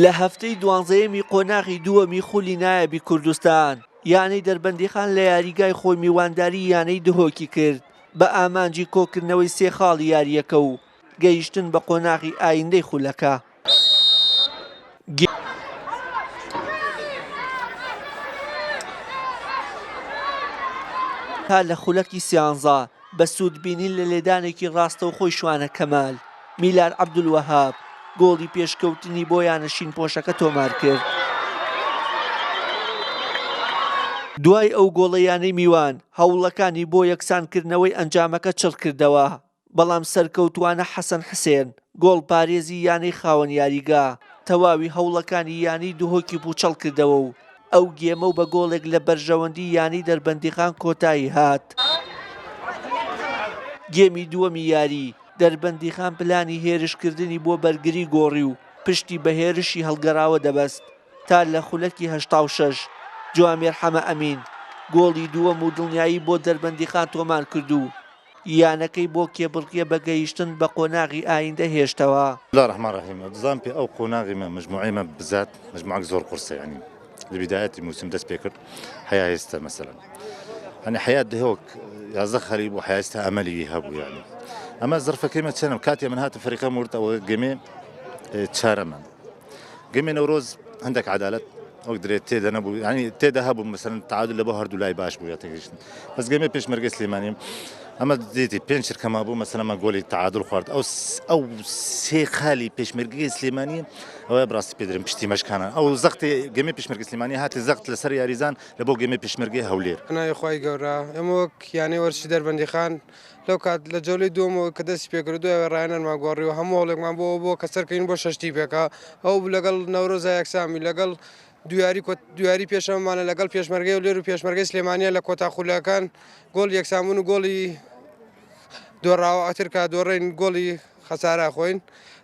لە هەفتەی دوانزەیەمی قۆناغی دووەمی خولی نایابی کوردستان، یانەی دەربەندیخان لە یاریگای خۆی میوانداری یانەی دهۆکی کرد بە ئامانجی کۆکردنەوەی سێ خاڵی یارییەکە و گەیشتن بە قۆناغی ئایندەی خولەکە. تا لە خولەکی سیانزە بە سوودبینین لە لێدانێکی ڕاستەوخۆی شوانە کەمال، میلاد عەبدولوەهاب گۆڵی پێشکەوتنی بۆ یانە شینپۆشەکە تۆمارکرد. دوای ئەو گۆڵە یانەی میوان هەوڵەکانی بۆ یەکسانکردنەوەی ئەنجامەکە چڕکردەوە، بەڵام سەرکەوتووانە حەسەن حسێن، گۆڵپارێزی یانەی خاوەن یاریگا، تەواوی هەوڵەکانی یانەی دهۆکی پووچەڵکردەوە و ئەو گێمە و بە گۆڵێک لە بەرژەوەندی یانەی دەربەندیخان کۆتایی هات. گێمی دووەمی یاری، دەربەندیخان پلانی هێرشکردنی بۆ بەرگری گۆڕی و پشتی بە هێرشی هەڵگەڕاوە دەبەست تا لە خولەکی 86 جوامێر حەمە ئەمین گۆڵی دووەم و دڵنیایی بۆ دەربەندیخان تۆمارکرد و یانەکەی بۆ کێبڕکێ بە گەیشتن بە قۆناغی ئایندە هێشتەوە. بسم اللە الرحمن الرحیم دزان پێ ئەو قۆناغی مە مجموعەی مە بزات مجموعەک زۆر قورسە یعنی لە بدایەتی موسم دەست پێ کرد حیا هێستە مەسەلەن هەنی حیا دهۆک 11 خەری بوو حیا ئێستا ئەمەلی هەبوو یعنی ئەمە زرفەکەی مە چەنم کاتێ من هاتم فەریقە مرد ئەوە گەمێ چارەمە گەمێ نەورۆز هەندێک عدالت وەک درێت تێدا نەبوو ینی تێدا هەبوو مەسەن تعادل لە بۆ هەردوو لای باش بوو یا تێگەیشتن بەس گەمێ پێشمەرگە سلێمانی ئەمە دێتی پێنج چرکەما بوو مەسەلەن گۆلی تعادل خوارد ئەو ئەو سێ خالی پێشمەرگەی سلێمانی ئەوە بڕاستی پێدرم پشتی مەشکانە ئەو زەختی گەمێ پێشمەرگە سلێمانی هاتی زەخت لەسەر یاریزان لە بۆ گەمێ پێشمەرگەی هەولێر. ناوی خوای گەورە ئێمە وەک یانەی وەرزشی دەربەندیخان لەو کات لە جەولەی دووەمەوە کە دەستی پێکرد دوای ڕاهێنانمان گۆڕی و هەموو هەوڵێکمان بۆ ئەوە بووە کە سەرکەوین بۆ شەش تیپەکە ئەو بوو لەگەڵ نەورۆزا یەکسان بووین لەگەڵ دوو یاری کۆ دوو یاری پێشەمانە لەگەڵ پێشمەرگەی هەولێر و پێشمەرگەی سلێمانیە لە کۆتا خولەکان گۆڵ یەکسانبوون و گۆڵی دۆڕاوە ئەتر کە دۆڕێین گۆڵی خەسارە خۆین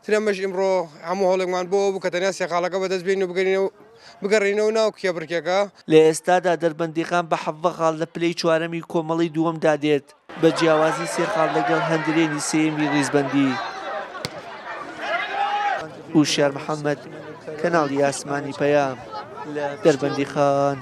تر ئەمەش ئیمڕۆ هەموو هەوڵێکمان بۆ ئەوە بوو کە تەنیا سێ خاڵەکە بەدەست بێنین و بگەرینەوە بگەڕێینەوە ناو کێبڕکێکە. لە ئێستادا دەربەندیخان بە 17 خاڵ لە پلەی چوارەمی کۆمەڵەی دووەمدا دێت بە جیاوازی سێ خاڵ لەگەڵ هەندرێنی سێیەمی ریزبەندی. هوشیار محەمەد، کەناڵی ئاسمانی پەیام، دەربەندیخان.